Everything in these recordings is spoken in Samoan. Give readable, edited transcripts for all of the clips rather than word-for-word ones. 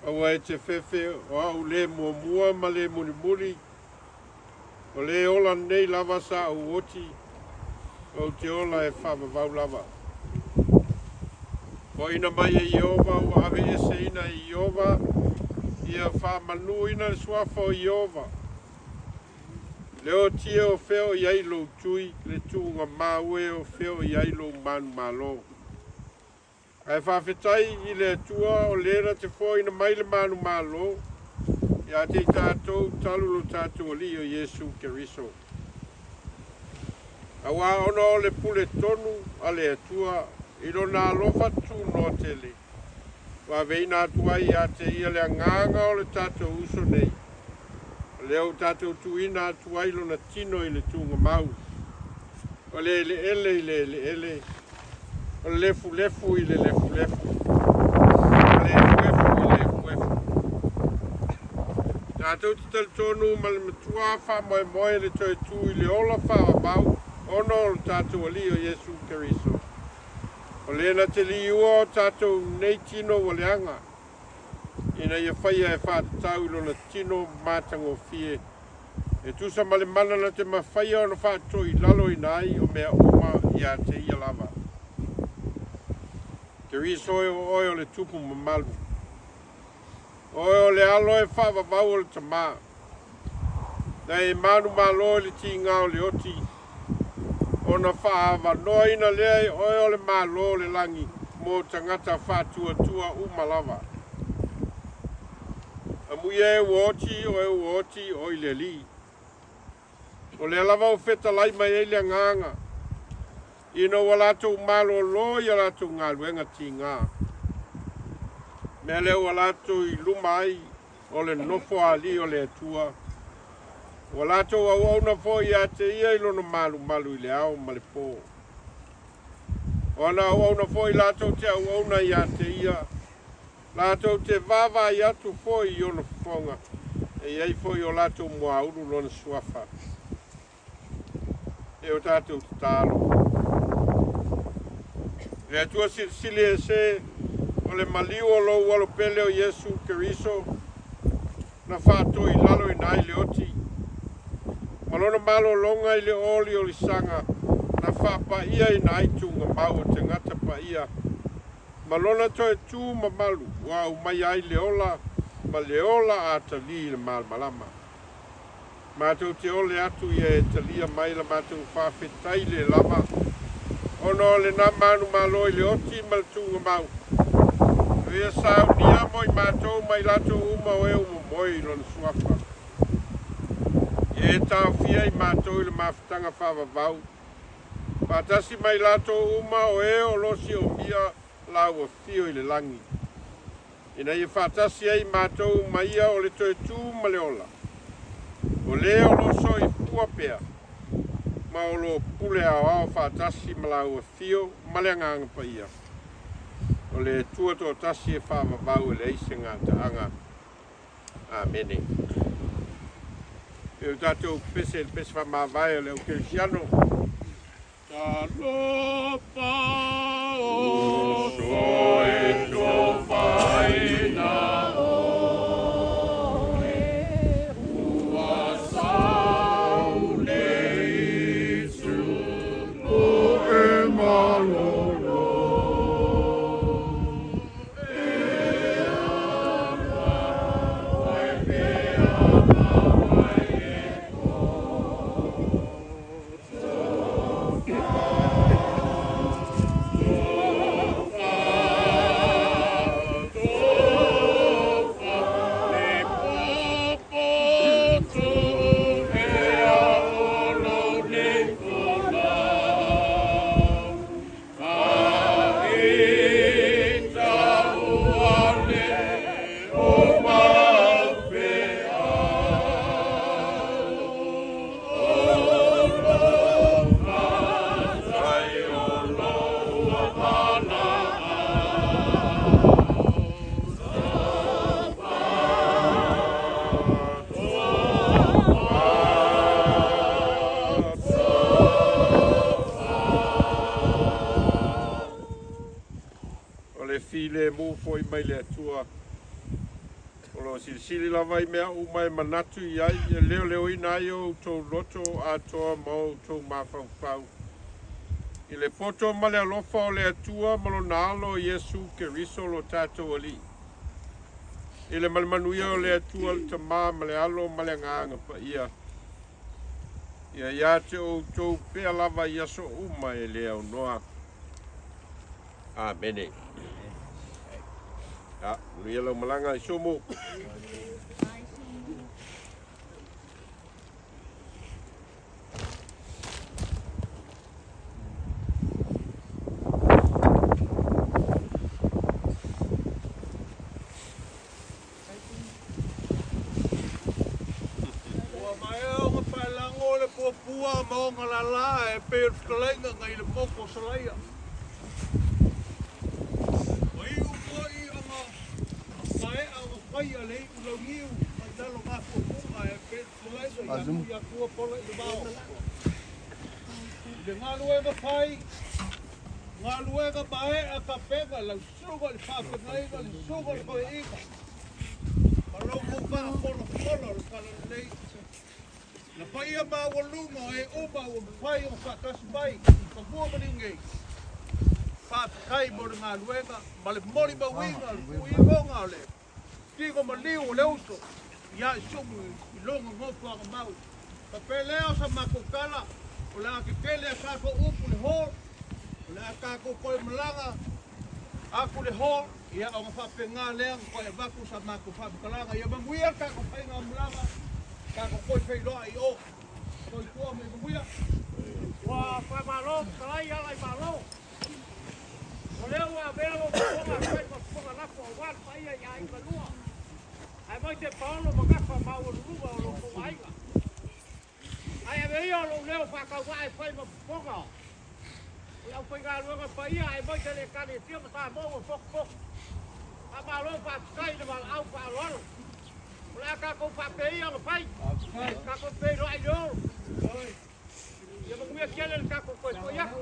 Aua e te fefe o au le muamua ma le mulimuli, o le ola nei lava sa ou oti, ou te ola e faavavau lava. Foaiina mai e Ieova ua aveeseina e Ieova, ia faamanuina le suafa o Ieova. Le oti e o fea o i ai lou tui, le tuugamau e o fea o i ai lou manumalo. Ae faafetai i le Atua o lē na te foaina mai le manumalo ia te i tatou talu lo tatou Alii o Iesu Keriso. Auā ona o le pule tonu a le Atua i Lona alofa tunoa tele, ua aveina atu ai ia te Ia le agaga o le tatou uso nei, o lea ua tatou tuuina atu ai lona tino i le tuugamau, o le eleele i le eleele, o le lefulefu i le lefulefu, o le efuefu i le efuefu. Tatou te talitonu ma le matuā faamoemoe le toe tu i le ola faavavau ona o lo tatou Alii o Iesu Keriso. O le na te liua o tatou nei tino ua leaga, ina ia faia e faatatau i lona tino matagofie, e tusa ma le mana na te mafaia ona faatoilaloina ai o mea uma ia te ia lava. Keriso e o oe o le tupu mamalu. O oe o le alo e faavavau o le Tama. Na e manumalo i le tiga o le oti, ona faaavanoaina lea e oe o le Malo o le lagi mo tagata faatuatua uma lava. Amuia e ua oti o e ua oti o i le Alii. O lea lava ua fetalai mai ai le Agaga, ina ua latou malōlō i a latou galuega tiga. Mea lea ua latou i luma ai o le nofo-a-alii o le Atua, ua latou auauna foi ia te ia i lona malumalu i le ao ma le pō. O ana auauna foi latou te auauna ia te ia, latou te vaavaai atu foi i ona fofoga, e i ai foi o latou muaulu lona suafa. E o tatou tatalo. Le Atua Silisili Ese, o le maliu o lou alo pele o Iesu Keriso, na faatoilaloina ai le oti, ma lona malologa i le oliolisaga na faapa'iaina ai tuugamau o tagata paia, ma lona toe tu mamalu ua aumaia ai le ola ma le ola atalī i le malamalama. Matou te ole atu ia e talia mai la matou faafetai le lava ona o lena manumalo i le oti ma le tuugamau. O ia saunia mo i matou ma i latou uma o e ua momoe i lona suafa. Ia e taofia i matou i le mafutaga faavavau, faatasi ma i latou uma o e o lo siomia laua fio i le lagi. Ina ia faatasi ai matou ma ia o le toe tu ma le ola, o le o lo soifua pea, ma o lo pule aoao faatasi ma laua fio ma le Agaga Paia, o le Atua toatasi e faavavau e leai se gataaga. Amene. E o tatou pese le pese faamavae o le au kerisiano. Talofa o soitofaina oe, ua sau nei tupu e malolo. E ala oe pea mai e ko. O le filemu foi mai le Atua. Faasilisili lava i mea uma e manatu i ai, e leoleoina ai o outou loto atoa ma o outou mafaufau. I le poto ma le alofa o le Atua ma lona Alo Iesu Keriso lo tatou Alii. I le ma le manuia o le Atua le Tama ma le Alo ma le Agaga Paia, ia ia te outou pea lava i aso uma e le aunoa. Amene. Ia, manuia lau malaga i Sumu. Ua maea ona paelago le puapua ma ona lala e pei o le fetalaiga nai le motu o Salaia. Ua iu foi ona maea ona faia le iu launiu mai lalo mafuafuga e pei o le fetalaiga ia Tuiatua Pola i le Vao. I le galuega fai, galuega maea tapena lau susuga i le faafeagaiga, le susuga i le toeaina, ma lo outou faafonofono o le Talalelei. Na paia maualuga o e uma ua mafai ona faatasi mai i fanua ma liu nei. Faafetai mo le galuega ma le molimauina o le tuuigoga o le tino maliu o le uso ia Isumu i lona nofoaga mau. Faapea lea o sa matou tala, o le a tetele a tatou upu i le hall, o le a tatou toe malaga atu i le hall, ia ona faapena lea ona toe avatu sa matou faamatalaga. Ia manuia le tatou faigamalaga, tatou toe feiloai i o. Soifua ma ia manuia. Ua faamalo fetalai ala i Malo. O lea ua avea lou fofoga e fai ma fofoga lafo aua le paia i aiga lua, aemaise paolo ma gafa maualuluga o lo outou aiga. Ae ave ia lou leo faatauvaa e fai ma fofoga o le aufaigaluega paia aemaise le Ekalesia ma Samoa ua potopoto. Faamalo faafetai i le valaau faaaloalo. O le a tatou faapea ona fai, tatou feiloai i le olo. Ia manuia tele le tatou toe foi atu.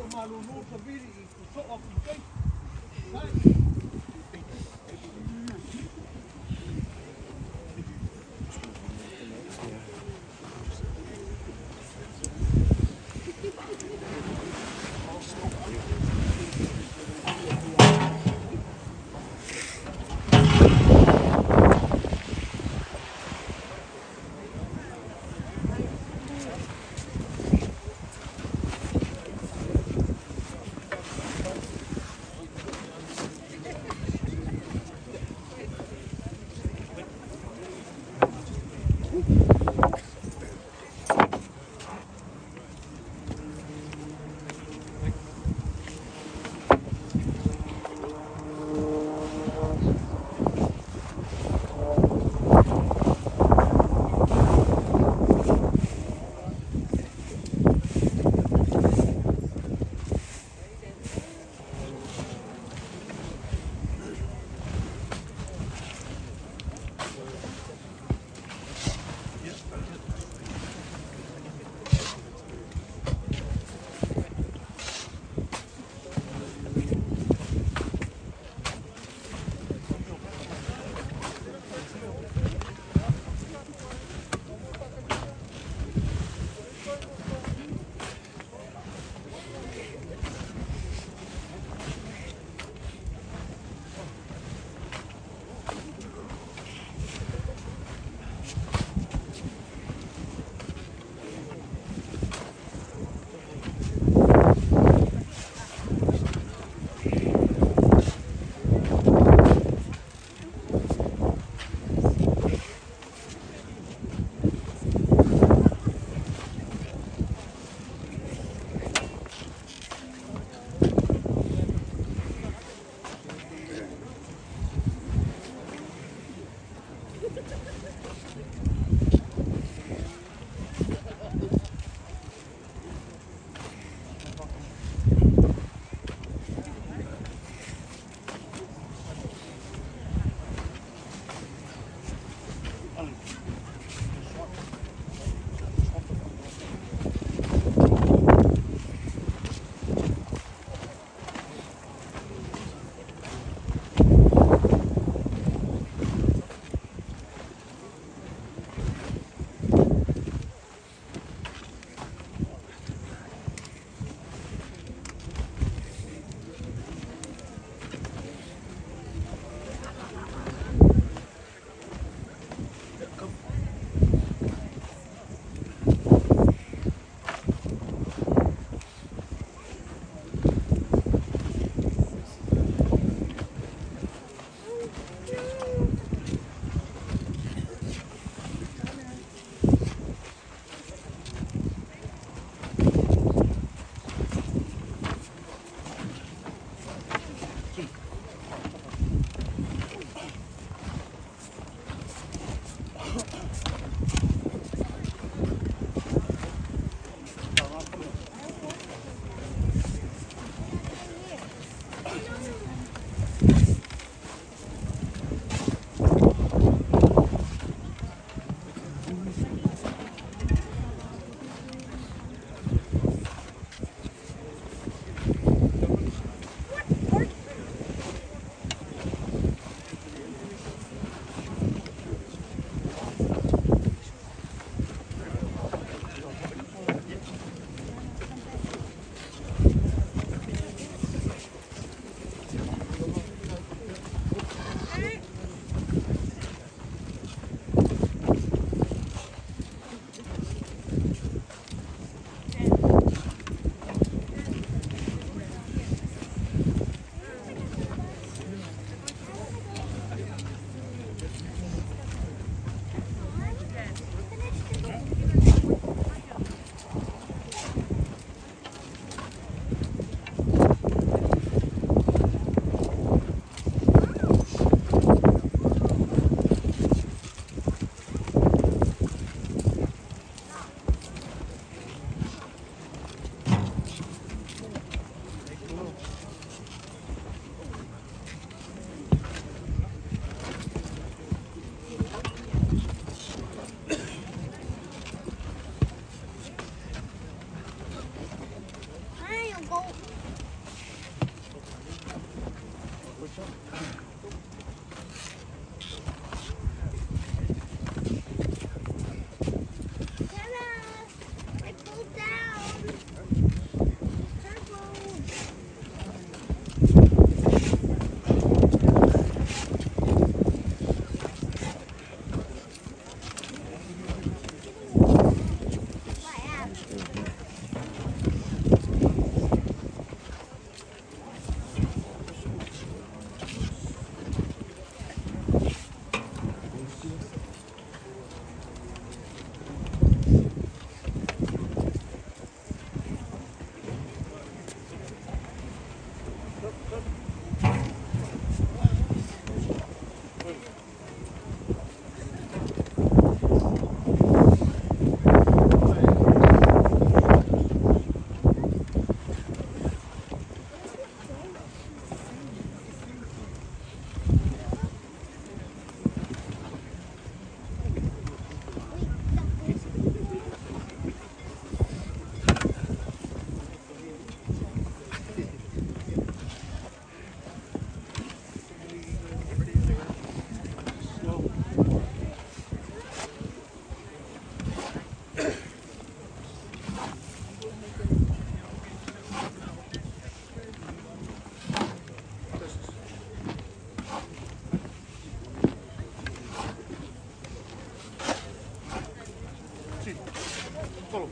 Tell your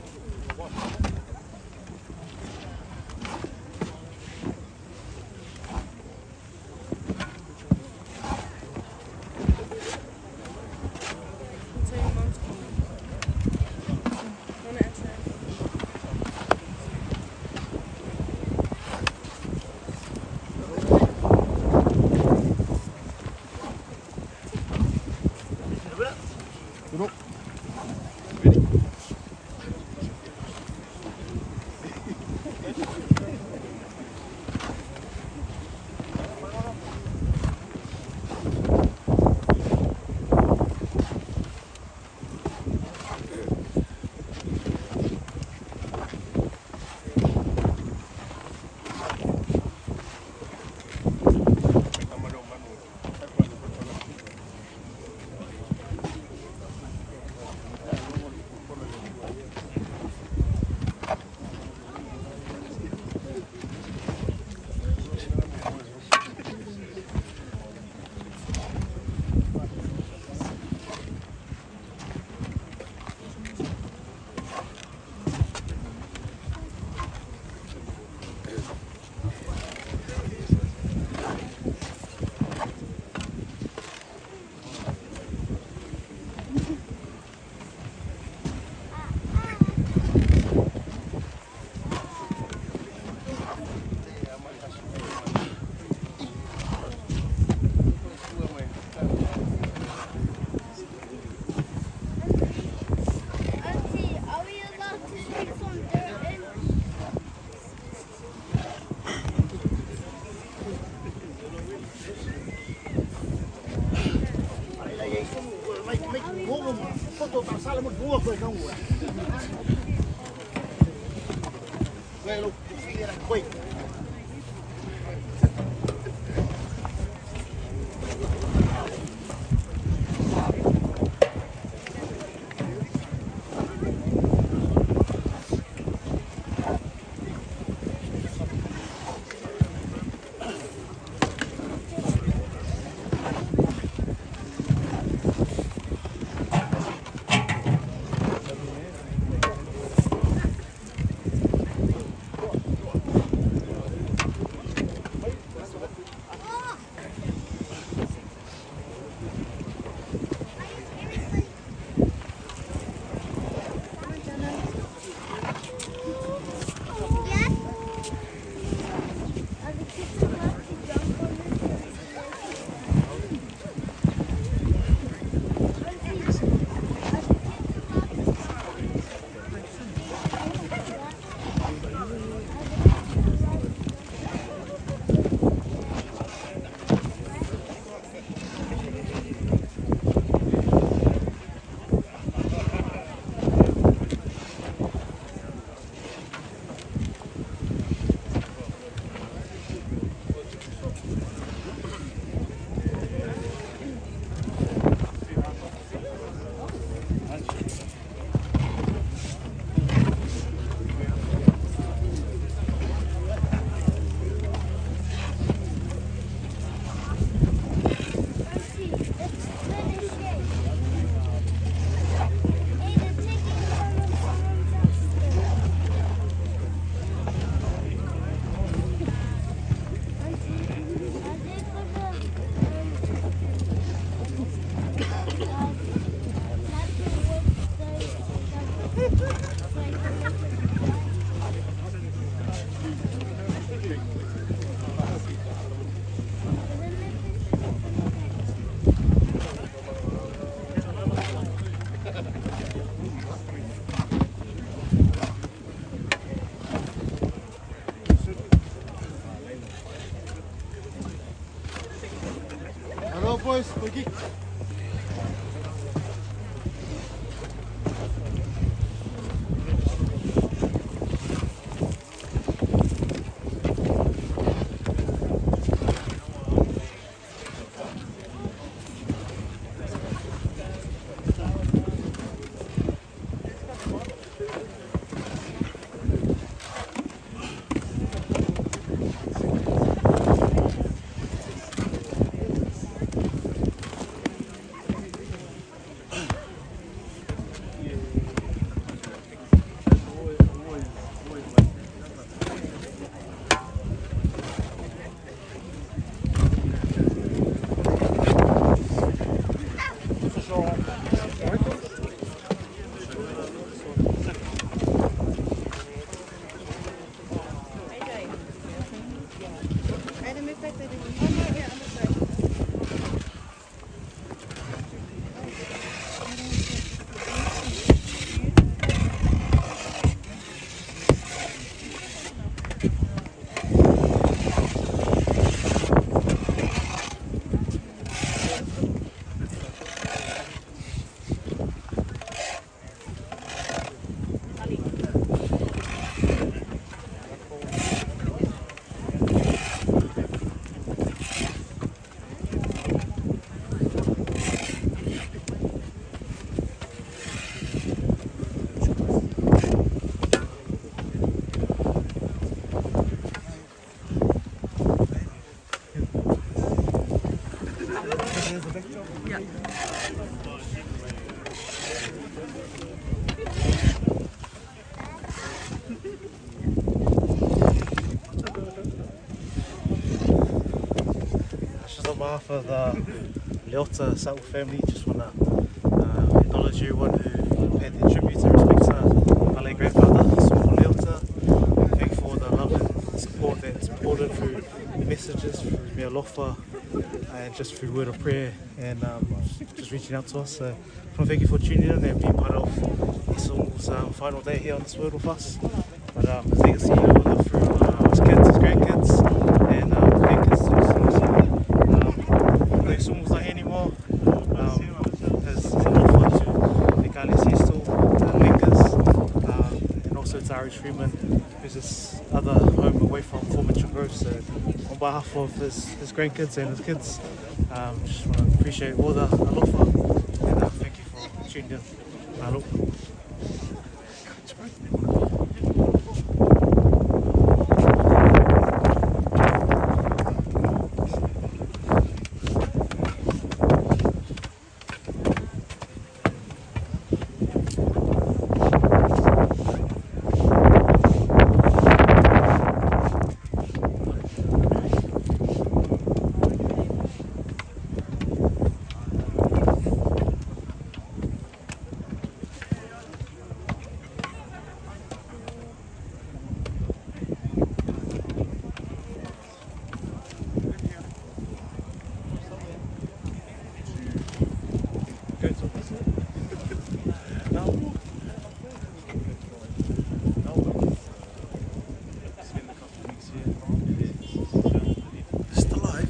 mom to call me. Wanna answer? Auntie, are we allowed to take some dirt in? Yes. Are the kids allowed to jump on this? Auntie, are the kids allowed to jump on this? Auntie, it's finishing. Hey, they're taking some of someone's house. Auntie, are they gonna Hello boys, pergi. behalf of the Leota Sa'u family, just want to acknowledge everyone who paid their tribute and respect to my late grandfather, Sumu Leota. Thank you for all the love and support that's poured in through messages, through mealofa, and just through word of prayer and just reaching out to us. So I want to thank you for tuning in and being part of Esumu's final day here on this world with us. But his legacy will live through his kids, his grandkids, and grandkids too. So, although Esumu's not here anymore, his alofa to the Ekalesia still lingers, and also to Ari Freeman, who's his other home away from Fort Mitchell Grove. So on behalf of his grandkids and his kids, just want to appreciate all the alofa and thank you for tuning in. Malo. Still alive.